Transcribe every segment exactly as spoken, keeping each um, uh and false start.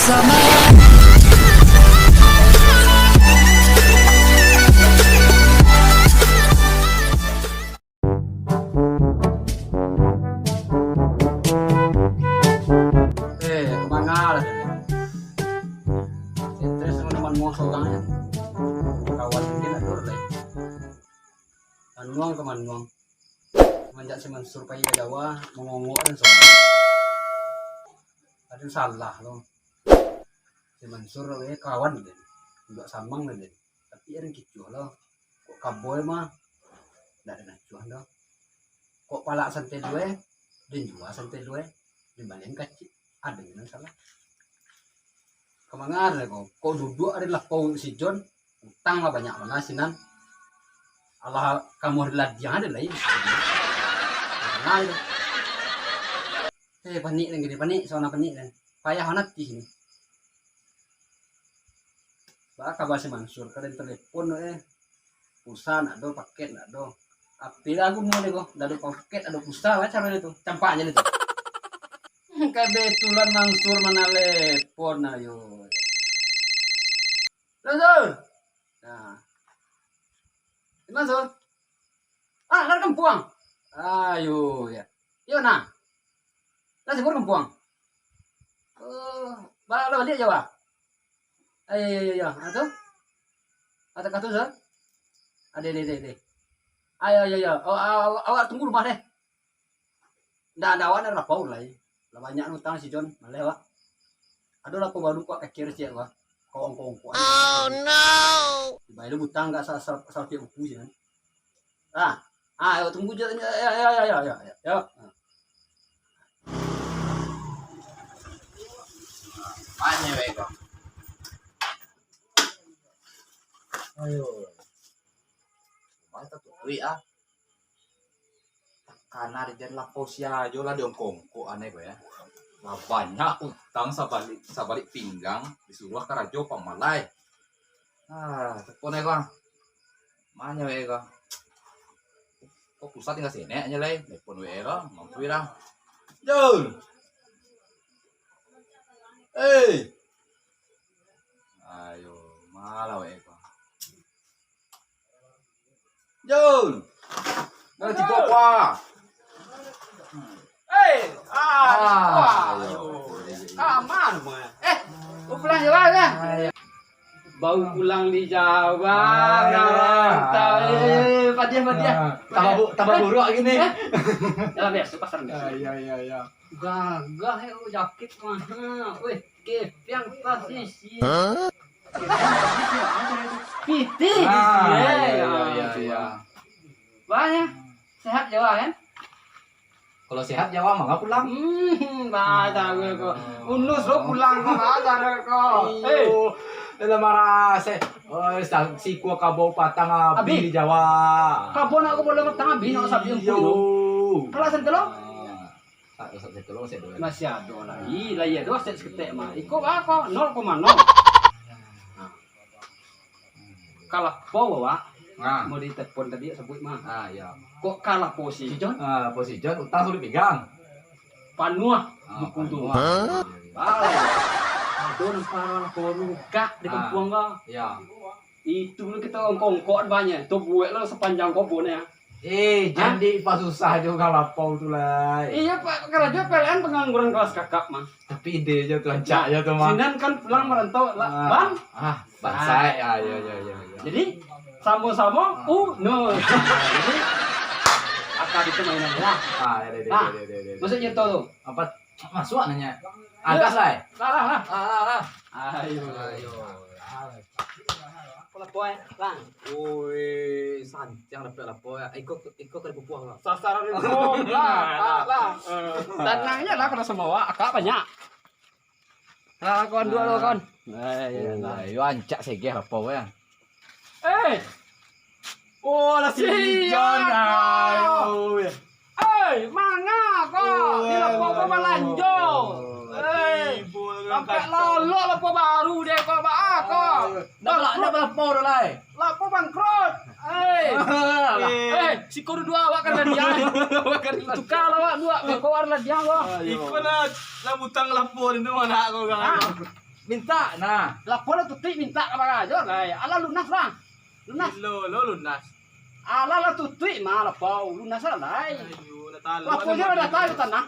Eh, ka manga lah tadi? Stres samo Manuang sorang, yo. Kawan mungkin ado lai. Manuang ka Manuang. Samanjak si Mansur pai ka Jawa, mangongok den sorang. Ado salah lo. Si Mansur, eh, kawan den. Duduak samang den. Tapi ado kicuah lo. Kok kaboi mah, ndak ado nacuah doh. Kok palak santai luwe, den jua santai luwe, den balian kacik, ado nan salah. Ka manga ko, kok duduak ado lapau si Jon, utang lah banyak bana sinan. Alah, kamu ado ladiang ado lai. Nah, itu. Eh, panik den kini, panik, sawana panik den. Payah bana ati kini. Baa kaba si Mansur, ka den telepon, eh. Pulsa ndak ado, paket ndak ado. Apo lah guno dek ko, ndak ado paket, ndak ado pulsa, baa caronyo tu? Campak se tu. Kabetulan Mansur manalepon, ayo. Mansur! Nah. Mansur? Ah, lah kampuang. Ayo, yo. Yo, nah. Lah, sabuik kampuang. Oh, ba-, lah baliak Jawa? Ayo, yo, yo, yo. Ah, tu? Atau ka tu, Sur? Ade, ade, ade, ade. Ayo, yo, yo. Aw-, aw-, awak tunggu rumah deh. Ndak, ndak, awak ndak lapau lai. Lah banyak utang si Jon, maleh awak. Ado lapau baru kok kaki siak, wah. Kok ongko-ongko. Oh, no. Dibayia butang gak sa-, sa-, sapiak buku siak. Ah, ah, yo, tunggu je. Yo, yo, yo, yo, yo, yo. Yo. Banyak, weh, kok. Ayo. Rumah tatutuik, ah. Takana di jan lapau sia jo lah diongko-ongko aneh ko, yo. Lah banyak utang sabalik, sabalik pinggang, disuruah karajo pamalai. Ah, telepon ai ko. Manyo wae ko. Kok pulsa tingga sinek aja lai. Telepon wae ko, mampu lah. Jul. Eh. Ayo, malah wae ko. Jul. Nah, tiba apa? Eh, ah, ah, ayo. Aman, mah. Eh, mau pulang Jawa kan? Baru pulang di Jawa, ah, mantap, eh, padiah, padiah. Ah, tambah bu-, tambah buruk gini. Eh, dalam biasa, pasar biasa. Ah, iya, iya, iya. Gagah, eh, jakit mah. Weh, kepiang pas isi. Hah? Pitih di sini, ah, eh, iya, iya, iya, iya. Banyak. Sehat Jawa, kan? Kalau sehat Jawa mah nggak pulang. Hmm, bahasa gue kok. Unus lo pulang kok, bahasa gue kok. Iyo. Eh. Dalam marase. Oh, sa-, sikua kabau patang abih di Jawa. Kabau nak kabau patang abih, nak sapi. Iyo. Kalau sentelo? Ah. Sa-, sa-, sentelo masih ado. Masih ado lah. Ih, lah iya doh, set seketek mah. Iko baa ko? Nol koma nol. Nah. Ka lapau awak, ah, mau ditelepon tadi, sabuik mah. Ah, iya. Kok ka lapau si Jon? Ah, lapau si Jon, utang sabuik pinggang. Panuah buku tu. Ah, panuah. Hah? Iya, iya. Ado nan ka lapau murukak di kampuang ko. Iya. Itu lo kito ongko-ongko banyak. Tu buek lo sapanjang kobon ya. Eh, hah? Jan dipasusah jo ka lapau tu lai. Iya, Pak, karajo P L N pangangguran kalas kakap mah. Tapi ide jo tu, rancak jo tu mah. Sinan kan pulang marantau lah, ah, Bang. Ah, bansai. Ah, iya, iya, iya, iya. Jadi, samo-samo, ah, unus. Jadi, aka itu mainan lah. Ah, iya, iya, iya, nah, iya, iya, iya, iya. Maksudnyo tu. Apa? Masuk nanya. Atas lah, eh? Lah, lah, lah. Ah, lah, lah. Ayo. Ayo. Apo lapau, eh, Bang? Oi, santiang dapek lapau, eh. Iko, iko ka dipupuah, Bang. Sasaran lapau. Lah, lah, lah. Eh, tanang je lah, kena samawa. Akak banyak. Lah, kawan dua lo, kawan. Eh, iya, lah. Ayo, ancak segeh lapau, eh. Eh. Oh, lah si Jan, ayo. Eh, manga ko? Oh, di lapau ko balanjo. Eh, sampai lolok lapau baru dek ko, baa ko? Ndak, ndak balapau doh lai. Lapau bangkrut. Eh. Eh, siko duo awak kan ladiang. Tukar lah awak duo, ko awak ladiang ko. Iko nak, nak butang lapau ni tu mana ko kan? Ah. Mintak, nah. Lapau lah tutuik mintak ka barajo, lai. Alah lunas, bang. Lunas. Lo, lo lunas. Alah lah tutuik mah lapau. Lunas lah, lai. Ayo, dah tahu. Lapau je lah dah tahu tanah.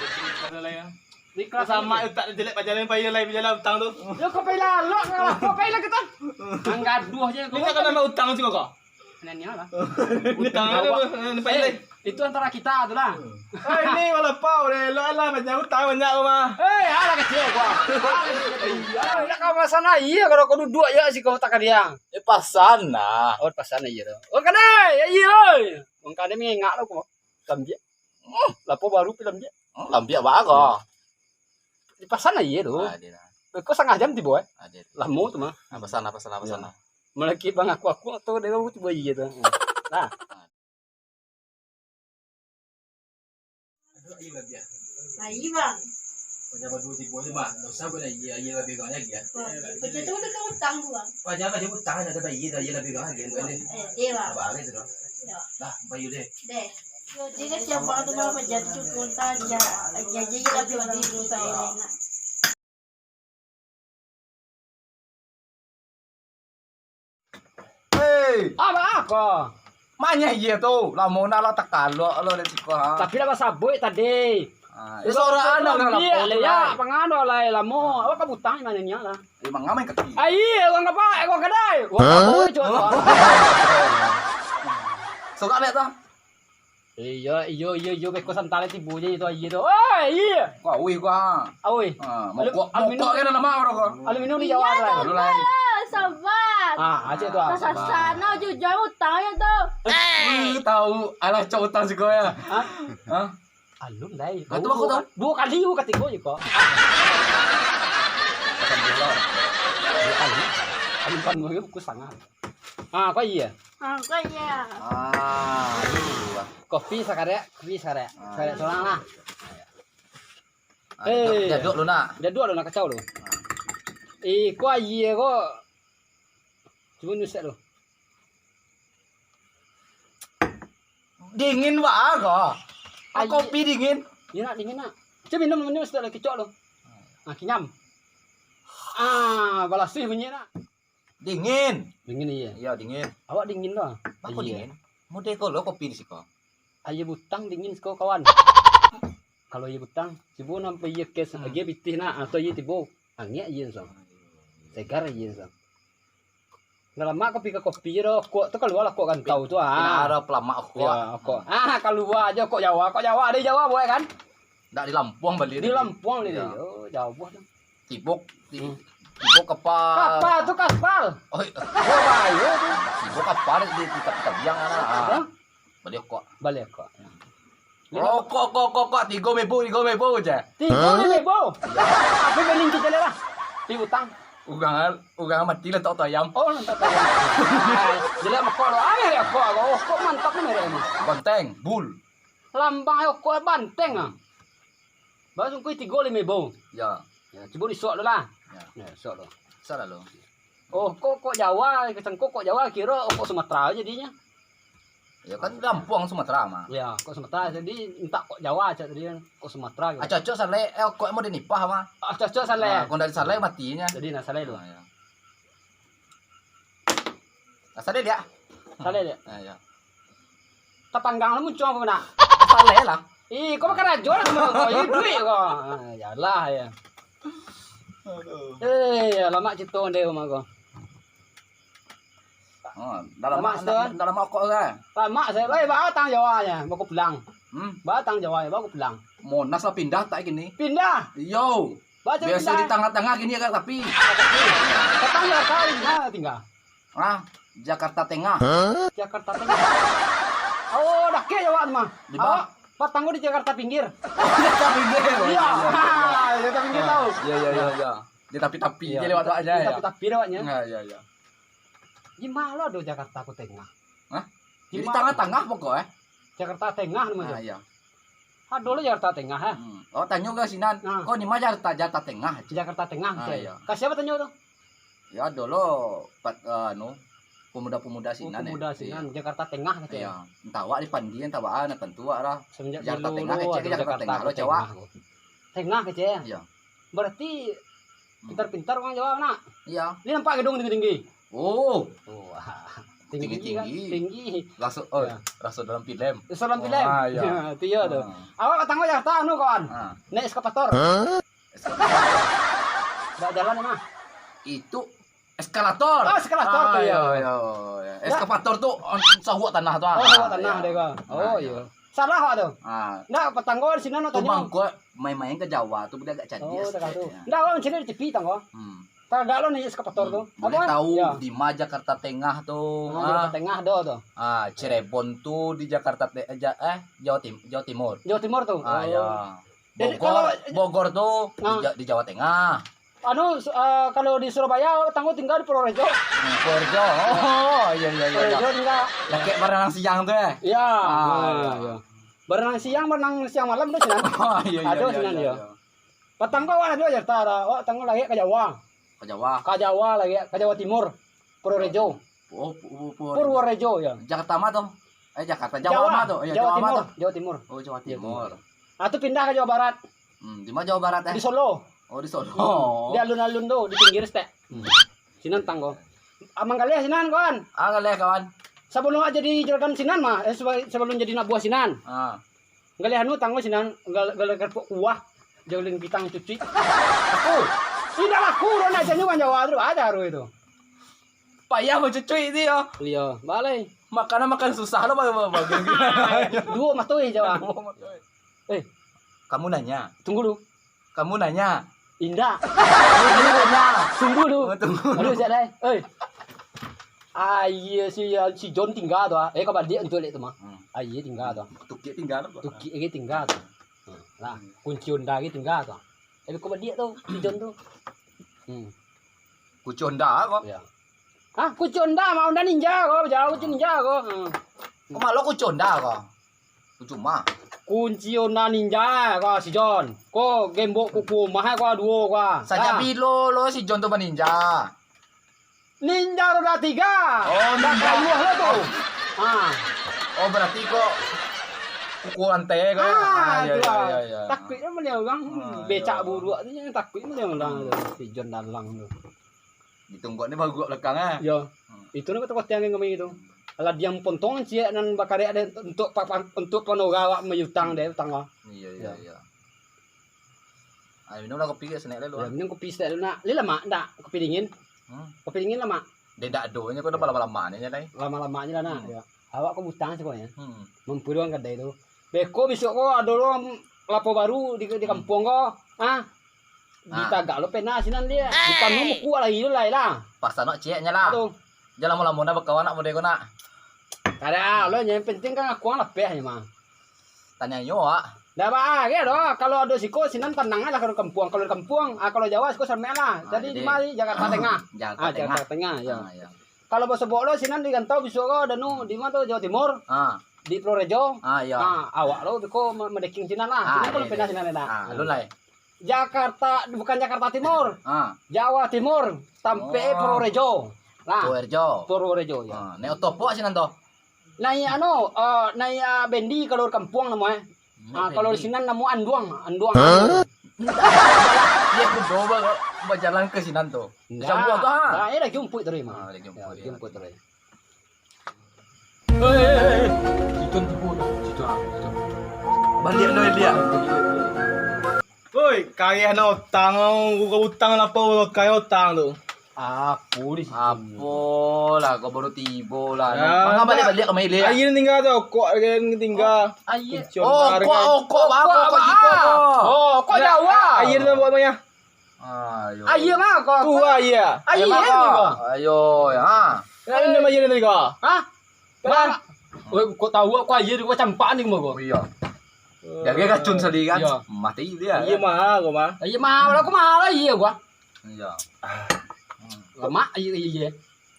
Ikhlas lah, ya. Ikhlas. Sama lah, utak jelek pajalan, pai lah, lai, pajalan utang tu. Yo, kau pai lah, lo, kau pai lah, kau. Ang gaduh je, kau. Mintak ka nambah utang siko, kau. Nanya lah. Utang aja, Bang. Nampak Eh, ini. Itu antara kita tu lah. Oh, ini malah pau deh. Lo alah banyak utang banyak lo mah. Eh, alah kecil gua. Alah kecil. Iya, nak kau pasan aia kalau kau duduk aja siko takadiang. Eh, pasan lah. Oh, pasan aia tu. Oh, kadai, aia oi. Wong kadai mengengak lo kau. Lambiak. Hmm, lapau baru pi lambiak. Hmm, lambiak bagai. Dipasan lah iye tu. Ah, dia lah. Kau setengah jam tibo, eh? Ah, dia. Lamo tu mah. Ah, pasan lah, pasan lah, pasan lah. Malaki bang aku, aku atau dia tu tibo iye tu. Nah. Aduh, ayo lah dia. Ayo, Bang. Paja berdua tibo je, Bang. Dosa pun ayo, ayo lebih banyak lagi ya. Paja tu udah utang tu, Bang. Paja, paja utang ada bayar dah, ayo lebih banyak lagi. Eh, dia, Bang. Abang aja tu. Ya. Dah, bayar deh. Deh. Yo, dia kan siapa tu mau paja tu pun tak aja. Aja aja lah tu di tu saya nak. Hei. Apa, apa? Manyeh iye tu, lamo nak lah takalok lo dari siko, ha. Tapi lah basabuik tadi. Ah, eh, sorak anak lah lapau tu, ya, lah. Pangano lah lamo. Awak ka butang manyeh lah. Eh, mangamai kaki. Ai, urang apa? Eh, urang kadai. Urang apa? Sorak lihat tu. Iyo, iyo, iyo, iyo, beko santai tibo je itu aia tu. Oi, iya. Kau awih kau, ha. Awih. Ha, mokok, mokok kan nama orang kau. Aluminium di Jawa lah. Iya, lah. Sabar. Ah, aceh tu, ah. Sabar. Sana jujur utang ya tu. Eh, tahu. Alah, cok utang siko ya. Hah? Hah? Alun dai. Betul aku tahu. Dua kali aku katigo je kau. Dua kali. Alun pan aku sangat. Ah, kau iya. Ah, kau iya. Ah, iya. Kopi sakarek, kopi sakarek. Ah, sakarek iya. Sorang lah. Ah, eh, jaduk, jaduk lu nak. Jaduk lu nak kacau lu. Ah. Eh, kau iya kau. Cuba nusek lu. Dingin ba kau. Ah, kopi dingin. Iya nak dingin nak. Cuba minum, minum sakarek kicok lu. Ah, kinyam. Ah, balasih bunyi nak. Dingin. Dingin, iya. Iya, dingin. Awak dingin tu, ah? Bako dingin? Mode ko lo kopi di siko. Aia butang dingin siko, kawan. Kalau aia butang, cubo nampak aia kes, hmm, aia pitih nak, atau aia tibo. Angek aia so. Segar aia so. Dah lamo kopi ka kopi je doh. Kok tu kalua lah kok gantau tu, ah. Kena ada pelamak kok. Ya, kok. Ah, kalua aja kok Jawa. Kok Jawa, ada Jawa buat kan? Ndak di Lampung bali. Di Lampung ni. Iya. Oh, jauh tu. Tibok, ti-, hmm, tibok kapal. Kapal tu kapal. Oh, iya. Oh, bahaya tu. Tibok kapal di, di, di tabiang sana. Ah. Hah? Bali kok. Bali kok. Rokok, kok, kok, kok, tigo ribu, tigo ribu je. Tigo ribu? Hah? Tapi beli kita lah. Di utang. Urang, urang mati lah tak tayam. Oh, tak tayam. Jelek mekok lo. Ayo, kok, kok, kok mantap ni merek ni. Banteng, bul. Lambang rokok banteng ah. Baru sungkui tigo limo ribu. Ya. Ya, cubo disok dulu lah. Ya. Ya, sok dulu. Salah lo. Oh, kok, kok Jawa, kesangkok kok Jawa, kiro kok Sumatera jadinyo. Ya kan Lampung Sumatera mah. Ya, kok Sumatera, jadi mintak kok Jawa cak tadi kan, kok Sumatera gitu. Ah, cocok salai, eh, kok mau dinipah mah. Ah, cocok salai. Ah, kok dari salai matinyo. Jadi nak salai dulu. Ah, ya. Asal dia liak. Salai dia. Ah, ya. Tapanggang lah muncuang apa nak? Salai lah. Ih, kau makan rajo lah sama kau. Ih, duit kau. Ah, yalah ya. Aduh. Eh, ya, lamo cerita dek rumah kau. Oh, dah lamo, dah lamo kok kan? Lamo saya. Eh, ba tang Jawa ya, baru pulang. Hmm? Ba tang Jawa ya, baru pulang. Monas lah pindah tak kini? Pindah. Yo. Biasa pindah di tangah-tangah kini agak tapi. Tapi, tapi ya, kau di mana tinggal? Ah, Jakarta Tengah. Jakarta Tengah. Oh, dakek je awak tu mah. Di bawah. Awak patang di Jakarta Pinggir. Jakarta Pinggir. Iya. Jakarta Pinggir tahu. Iya, iya, iya, iya. Di tapi-tapi je lewat awaknya, ya. Di tapi-tapi lewatnya. Iya, iya, iya. Di mana ada Jakarta ku Tengah? Hah? Di tengah-tengah pokok, eh. Jakarta Tengah namanya. Ah, iya. Ado lo Jakarta Tengah, eh. Hmm. Oh, tanyo ka sinan. Nah. Kok di mana Jakarta, Jakarta Tengah? Jakarta Tengah, ah, iya. Ka siapa tanyo tu? Ya, ado lo pat-, eh, anu, pemuda-pemuda sinan, eh. Oh, pemuda sinan, iya. Jakarta Tengah, kecek. Iya. Entah awak di Pandi, entah awak, ah, nak tentu awak lah. Semenjak Jakarta Tengah, kecek ke Jakarta Tengah, lo cawak. Tengah, kecek. Iya. Berarti pintar-pintar urang Jawa, nak. Iyo. Ni nampak gedung tinggi-tinggi. Oh. Oh, tinggi-tinggi kan? Tinggi-tinggi. Tinggi. Raso, oh, raso dalam filem. Raso dalam filem. Ah, iyo. Itu iyo tu. Ah. Awak patanggo Jakarta anu, kawan. Ah. Naik eskavator. Hah? Eskavator. Ndak jalan mah. Itu eskalator. Oh, eskalator tu, iyo. Iyo, iyo. Eskavator tu, oh, sauak tanah tu, ah. Oh, sauak tanah deh, kawan. Oh, iyo. Salah awak tu. Ah. Ndak, patanggo di sinan tanyo. Tu mangko main-main ka Jawa tu buliah agak cadiak. Oh, takah tu. Ndak, awak mancari di T V, tanggo. Hmm. Tagak lo naik eskavator tu. Buliah tahu di ma Jakarta Tengah tu. Ah, Jakarta Tengah do tu. Ah, Cirebon tu di Jakarta Te-, eh, Ja-, eh, Jawa Tim-, Jawa Timur. Jawa Timur tu. Ah, iyo. Jadi Bogor, kalau Bogor tu di Ja-, di Jawa Tengah. Anu, su-, eh, kalau di Surabaya, tanggo tingga di Purworejo. Hmm, Purworejo. Oh, iyo, iyo, iyo. Purworejo tingga. Dakek baranang siang tu, eh? Iyo. Ah, iyo. Baranang siang, baranang siang malam tu sinan. Oh, iyo, iyo. Ado sinan, iyo. Patanggo awak ado Jakarta, awak tanggo lariak ka Jawa. Ka Jawa. Ka Jawa lariak, ka Jawa Timur. Purworejo. Oh, Pu-, Pu-, Purworejo. Purworejo, iyo. Jakarta ma tu? Eh, Jakarta, Jawa ma tu? Iyo, Jawa ma tu? Jawa Timur. Oh, Jawa Timur. Ah, tu pindah ka Jawa Barat. Hmm, di ma Jawa Barat, eh? Di Solo. Oh, di Solo. Hmm. Di alun-alun tu, di pinggir stek. Hmm. Sinan tanggo. Ah, manggaleh sinan, kawan. Ah, galeh, kawan. Sabalum awak jadi juragan sinan mah, eh, saba-, sabalum jadi anak buah sinan. Ah. Galeh anu tanggo sinan, gal-, galeh kerupuk kuah, jalan pitang cucuik. Aku. Indak laku doh nak janyo urang Jawa tu, aja tu. Payah bacucuik tu, yo. Iyo, balai. Makanan makan susah lo bagi-bagi. Duo mah tu, eh, Jawa. Duo mah tu, eh. Eh, kamu nanya. Tunggu dulu. Kamu nanya. Indak. Kamu nanya. Tunggu dulu. Oh, tunggu dulu. Aduh, siap, Dai. Oi. Aia si, si John tingga tu, ah. Eh, ka baliak untuak lek tu mah. Hmm. Aia tingga tu. Tukik tingga tu. Tukik lagi tingga tu. Lah, kunci Honda lagi tingga tu. Tapi ka baliak tu, si John tu. Hmm. Kunci Honda ko? Iyo. Hah? Kunci Honda mah, Honda Ninja ko, jauh kunci Ninja ko. Hmm. Ko malo kunci Honda ko? Kunci rumah. Kunci Honda Ninja ko si John. Ko gembok kuku rumah ko duo ko. Sajak bilo lo si John tu baninja? Ninja roda tiga. Oh, ninja. Dah kaluah lo tu. Ha. Oh, berarti ko kuku rantai ko, yo? Ah, iyo, iyo, iyo. Takuik nyo maliek urang becak buruak tu, takuik nyo maliek urang tu. Si John Dalang tu. Ditunggak ni baruak balakang, ah. Yo. Hmm. Itu nan kato kotiang kami tu. Alah diam pontong ciek nan bakarek ado untuak pa-, pa-, untuak panora awak mayutang deh, utang awak. Iyo, iyo, iyo. Ah, minum lah kopi ka snack dulu, ah. Yo, minum kopi snack dulu nak. Lai lamak ndak? Kopi dingin. Hmm. Kopi dingin lamak. Deh, ndak ado nyo, ko dah balama-lama nyo lai. Lama-lama nyo lah nak. Hmm. Yo. Awak ko butang sih ko nyo. Hmm. Mampuruang kadai tu. Beko bisuak ko ado lo lapo baru di, di kampuang ko. Ah. Ditagak lo pena sinan dia. Dipanuah buku lai lo lai lah. Pasan awak ciek nyo lah. Jan lamo-lamo nak bakawan nak model ko nak. Kada lo, yang penting kan akuang lapeh nyo mah. Tanyo awak. Ndak baa ge doh, kalau ado siko sinan tanang lah kalau kampuang, kalau di kampuang, ah, kalau Jawa siko samek lah. Ah, jadi di ma, Jakarta Tengah. Jakarta Tengah. Ah, Jakarta Tengah, yo. Ah, yo. Kalau basobok lo sinan di rantau bisuak ko danu di ma tu, Jawa Timur. Ah. Di Purworejo. Ah, iyo. Ah, awak lo beko ma-, madeking sinan lah. Ah, sinan kalau pena sinan enak. Ah, alun lai. Jakarta, bukan Jakarta Timur. Ah. Jawa Timur, sampai Purworejo. Nah, Purworejo. Purworejo, yo. Ah, naik oto puak sinan tu. Naik anu, eh, naik, ah, bendi kalau di kampuang namo, eh. Ah, kalau di sinan namo anduang, anduang. Hah? Dia kudo ba-, bajalan ka sinan tu. Ndak. Jauah tu, ha? Ndak, eh, dah jumpuik tadi mah. Ah, dah jumpuik, yo, jumpuik tadi. Eh, eh, eh, eh. Itu tipu tu. Situ, ah, situ. Baliak tu, baliak. Oi, kayah na utang, kau utang apo, kayah utang tu. Apo di situ? Apo lah, kau baru tibo lah. Manga baliak-baliak ka Mailih, ah? Aia tingga tu, kok aia tingga. Oh, aia. Oh, kok, oh, kok, kok, kok, kok, kok. Oh, kok Jawa. Aia tu buat apo? Ayo. Aia mah kau. Tu aia. Aia mah kau. Ayo, ha. Nak minum aia tadi kau? Hah? Bang. Oi, kok tahu aku aia di campak ni mah kau. Oh, iyo. Jaga racun sadi kan. Iyo. Mati dia. Aia mah kau mah. Aia mah, aku mah aia gua. Iyo. Lemak aia, aia.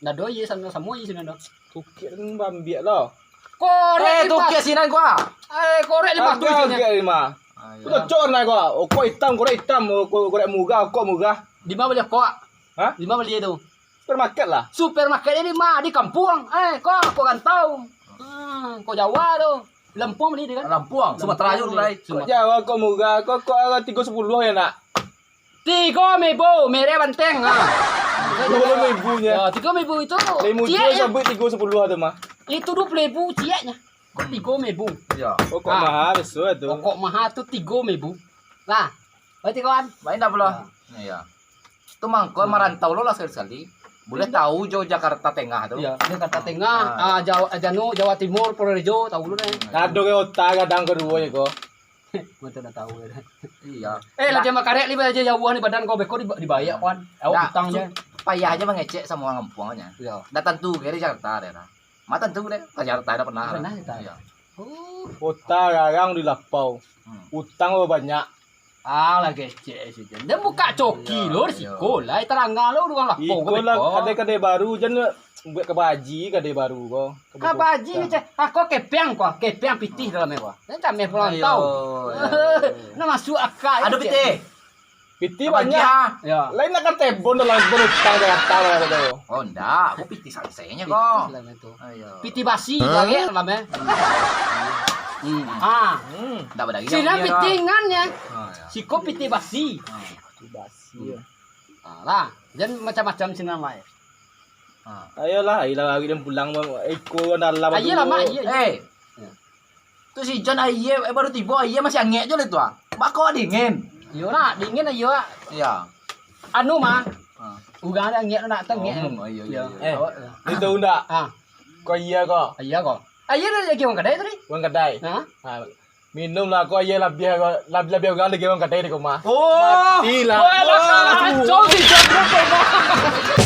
Ndak ado aia samo, samo aia sinan doh. Tukik tu bambiak lo. Korek. Eh, tukik sinan gua. Eh, korek lima tu isinya. Harga lima. Ah, iyo. Cocok nah gua. Okok itam, korek itam, okok, korek murah, okok murah. Di ma bali okok? Hah? Di ma bali tu? Supermarket lah. Supermarket di ma? Di kampuang. Eh, kau, kau rantau. Hmm, kau Jawa tu. Lampuang bali tu kan? Lampuang, Sumatera tu lai. Kok Jawa, kok murah, kok, kok harga tigo sapuluah yo nak? Tigo mibu, merek banteng. Ha. Tigo mibu nyo. Ya, tigo mibu itu. Limo ciek juo nyo. Sabuik tigo sapuluah tu mah. Itu duo puluah ribu cieknyo. Kok tigo mibu? Iya. Kok mahal besul tu? Kok mahal tu tigo mibu. Lah. Berarti kawan. Baik dah pulo. Iya. Tu mangko marantau lo lah sakali-sakali. Boleh tahu jo Jakarta Tengah tu. Iya, Jakarta Tengah, ah, Jawa, ah, Janu, Jawa Timur, Purworejo, tahu lo deh. Ado ke otak gadang kaduo ko. Mantap dah tahu ya. Iya. Eh, lah dia makarek li aja jauh ni badan kau beko di, dibayar kawan. Awak utang je. Payah aja mangecek sama orang kampuang nya. Iya. Dah tantu ke di Jakarta deh. Mah tantu deh, ka Jakarta dah pernah. Pernah kita. Iya. Oh. Kota garang di lapau. Hmm. Utang lo banyak. Ah, lah kecek si Jan. Dia buka coki lo di siko lah, tarangga lo urang lapau. Iko lah kadai-kadai baru, jan buek kabaji kadai baru ko. Kabaji ni ceh, ah, ko kepiang ko, kepiang pitih dalam ko. Jan cameh pulang tau. Nah masuk akal. Ado pitih. Pitih banyak. Ya. Lain nak kan tebon dalam kebun utang Jakarta lah tu. Oh, ndak. Aku pitih sansenyo ko. Pitih dalam itu. Ayo. Pitih basi, garek dalam eh. Hmm. Ah. Hmm. Ndak badaging. Sinan pitih ngan ya. Ah, ya. Siko pitih basi. Ah. Pitih basi. Ah, lah. Jan macam-macam sinan lah. Ah. Ayolah, ayolah, lagi dan pulang. Iko dalam. Ayolah, Mak, ayo. Eh. Ya. Tu si Jan aia, eh, baru tibo, aia masih angek jo lah tu ah. Bako dingin. Iyo lah, dingin aia ah. Iya. Anu mah. Ah. Urang ado angek tu nak tu angek. Oh, iya, iya, iya. Eh, awak, itu ndak? Ah. Ko iya ko. Iya ko. Aia dah lagi urang kadai tadi. Urang kadai. Ha? Ha. Minum lah ko aia labiah ko, lab-, labiah urang lagi urang kadai di rumah. Oh. Mati lah. Wah, lah, kacau si Jan tu, Bang.